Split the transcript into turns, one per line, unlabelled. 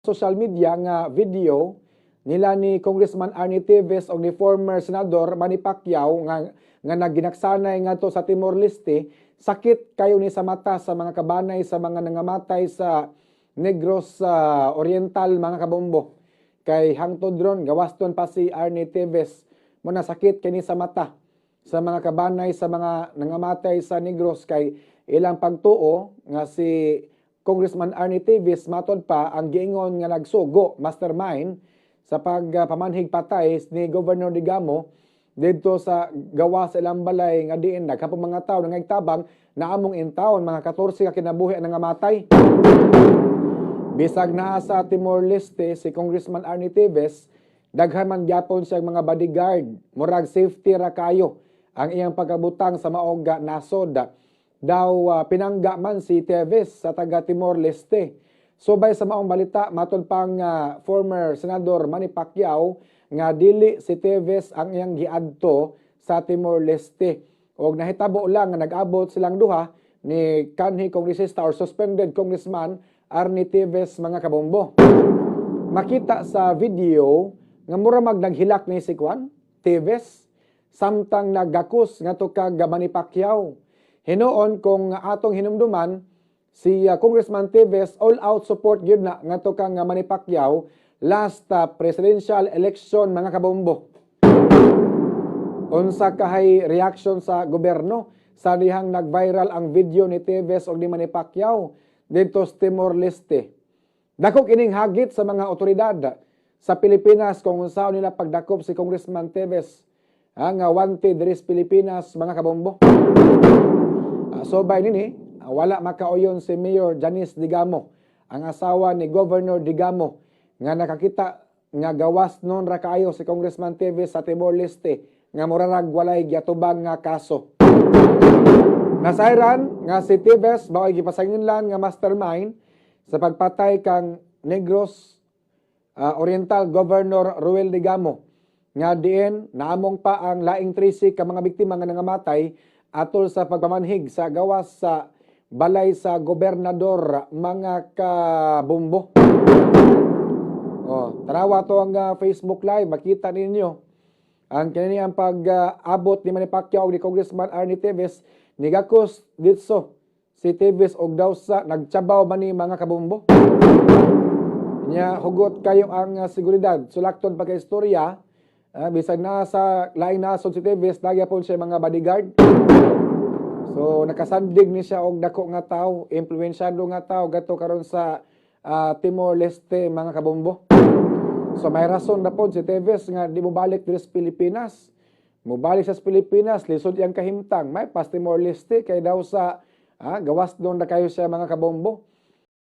Social media nga video nila ni Congressman Arnie Teves o ni former Senador Manny Pacquiao nga nagginaksanay ngadto sa Timor Leste, sakit kayo ni sa mata sa mga kabanay sa mga nangamatay sa Negros sa Oriental, mga kabombo. Kay hangtod ron gawaston pa si Arnie Teves mo na, sakit kini sa mata sa mga kabanay sa mga nangamatay sa Negros kay ilang pagtuo nga si Congressman Arnie Teves matod pa ang giingon nga nagsugo, mastermind sa pagpamanhig patay ni Governor Degamo didto sa gawa sa ilang balay nga diin daghan mga tao nangagtabang na among intawon mga 14 ka kinabuhi ang nangamatay. Bisag naa sa Timor Leste si Congressman Arnie Teves, daghan man gyapon siyang mga bodyguard, murag safety ra kayo ang iyang pagkabutang sa maong nasod. Daw pinangga man si Teves sa taga Timor Leste. Subay sa maong balita, matod pang former Senador Manny Pacquiao nga dili si Teves ang iyang giadto sa Timor Leste. Og nahitabo lang nga nag-abot silang duha ni kanhi kongresista or suspended congressman Arnie Teves, mga kabombo. Makita sa video nga mura mag naghilak ni si Kwan Teves samtang naggakos ngadto kag Manny Pacquiao. Hinuon kung atong hinumduman si Congressman Teves, all out support gyud na ngadto kang Manny Pacquiao last presidential election, mga kabombo. Unsa kahay reaction sa gobyerno sa dihang nag-viral ang video ni Teves og ni Manny Pacquiao didto sa Timor Leste? Dako kining hagit sa mga otoridad sa Pilipinas kung unsaon nila pagdakop si Congressman Teves nga wanted diri sa Pilipinas, mga kabombo. Sobay nini, wala makauyon si Mayor Janice Degamo, ang asawa ni Governor Degamo, nga nakakita nga gawas nun ra kaayo si Congressman Teves sa Timor Leste nga murarag walay giatubang nga kaso. Nasayran nga si Teves mao'y gipasanginlan nga mastermind sa pagpatay kang Negros Oriental Governor Roel Degamo nga diin naamong pa ang laing 13 ka mga biktima nga nangamatay atol sa pagpamanhig sa gawas sa balay sa gobernador, mga kabumbo. Oh, tanawa to ang Facebook Live, makita ninyo ang kini ang pag-abot ni Manny Pacquiao og ni Congressman Arnie Teves, nigakos ditso si Teves og daw sa nagtsabaw man ni, mga kabumbo. Nya hugot kayo ang seguridad. Sulakton pa kay istorya, bisag naa sa laing nasod si Teves, nagyapon siya mga bodyguard. So nakasandig ni siya og dako nga tawo, impluwensyado nga tawo gato karon sa Timor Leste, mga kabombo. So may rason na pod si Teves nga di mo balik diri sa Pilipinas. Mobalik sa Pilipinas, lisod iyang kahimtang. May pas Timor Leste kay daw sa gawas doon na kayo siya, mga kabombo.